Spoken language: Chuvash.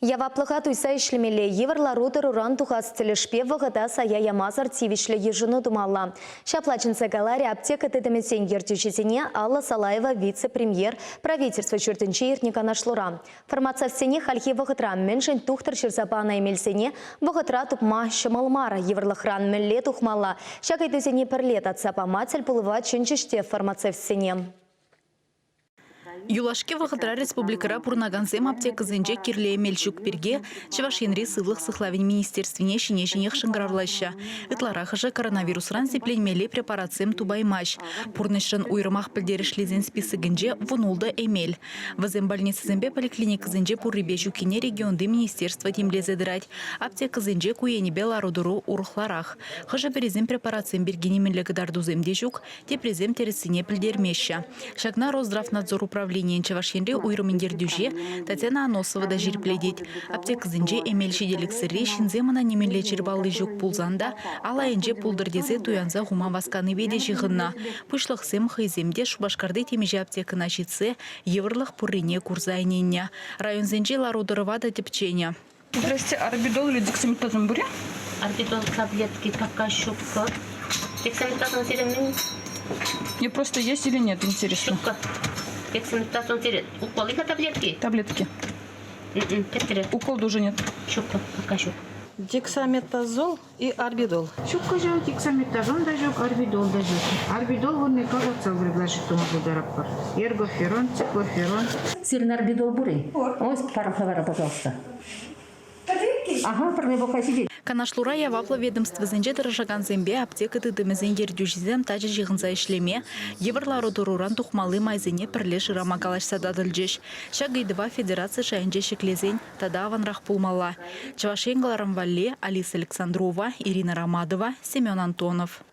Яваплӑха туйса ӗҫлемелле, йывӑр лару-тӑруран тухас тӗлӗшпе вӑхӑта сая ямасӑр тивӗҫлӗ йышӑну тумалла. Ҫапла чӗнсе каларӗ аптека тытӑмӗсен ертӳҫисене Алла Салаева вице-премьер правительство ҫуртӗнче иртнӗ канашлура. Фармацевтсене хальхи вӑхӑтра мӗншӗн тухтӑр ҫырса панӑ эмелсене вӑхӑтра тупма ҫӑмӑл мар, йывӑрлӑхран мӗнле тухмалла? Ҫак ыйтусене пӗрле татса пама тӗлпулӑва чӗнчӗҫ те фармацевтсене. Юлашки вӑхӑтра республикӑра пурӑнакансем аптекӑсенче кирлӗ эмел ҫук пирки Чӑваш Енри Сывлӑх сыхлавӗн министерствине ҫине-ҫинех шӑнкӑравлаҫҫӗ. Ытларахӑшӗ коронавирусран сипленмелли препаратсем тупаймасть. Пурнӑҫшӑн уйрӑмах пӗлтерӗшлисен списокӗнче 16 эмел. Вӗсем больницӑсемпе поликлиникӑсенче пуррипе ҫуккине регионти министерство тимлесе тӑрать. Аптекӑсенче ку енӗпе лару-тӑру урӑхларах. Хӑшӗ-пӗрисем препаратсем пирки нимӗнле кӑтартусем те ҫук, теприсем тӗрӗссине пӗлтермеҫҫӗ. Ҫакна Росздравнадзор управленийӗн Чӑваш Енри уйрӑмӗн ертӳҫи Татьяна Аносова та ҫирӗплетет. Аптекӑсенче эмел ҫителӗксӗрри ҫынсем ӑна нимӗнле чир палли ҫук пулсан та ал айӗнче пултӑр тесе туянса хума васканипе те ҫыхӑннӑ. Пуҫлӑхсем хӑйсем те Шупашкарти темиҫе аптекӑна ҫитсе йывӑрлӑх пуррине курса ӗненнӗ. Районсенчи лару-тӑрӑва та тӗпченӗ. Здрасте, арбидол или дексаметазон буре? Арбидол таблетки пока щупка. Дексаметазон сирен Мне просто есть или нет, интересно. Щупка. Дексаметазон сирен. Укол их таблетки? Таблетки. Петре. Укол тоже нет. Щупка, пока щуп. Дексаметазол и арбидол. Ҫукка ҫав, дексаметазон та ҫук, арбидол та ҫук. Арбидол вырӑнне каллатса предложить тума пултаратпӑр. Эргоферон, циклоферон. Сирӗн арбидол пур-и? Пур. Ой, пара, пожалуйста. Ага, пӗрле пӑхса ҫитет. Канашлура яваплӑ ведомствӑсенче тӑрӑшакансемпе аптека тытӑмӗсен ертӳҫисем тачӑ ҫыхӑнса ӗҫлеме, йывӑр лару-тӑруран тухмалли майсене пӗрле шырама калаҫса татӑлчӗҫ. Ҫак ыйтӑва федераци шайӗнче ҫӗклесен тата аванрах пулмалла. Чӑваш Ен кӑларӑм валли Алиса Александрова, Ирина Ромадова, Семен Антонов.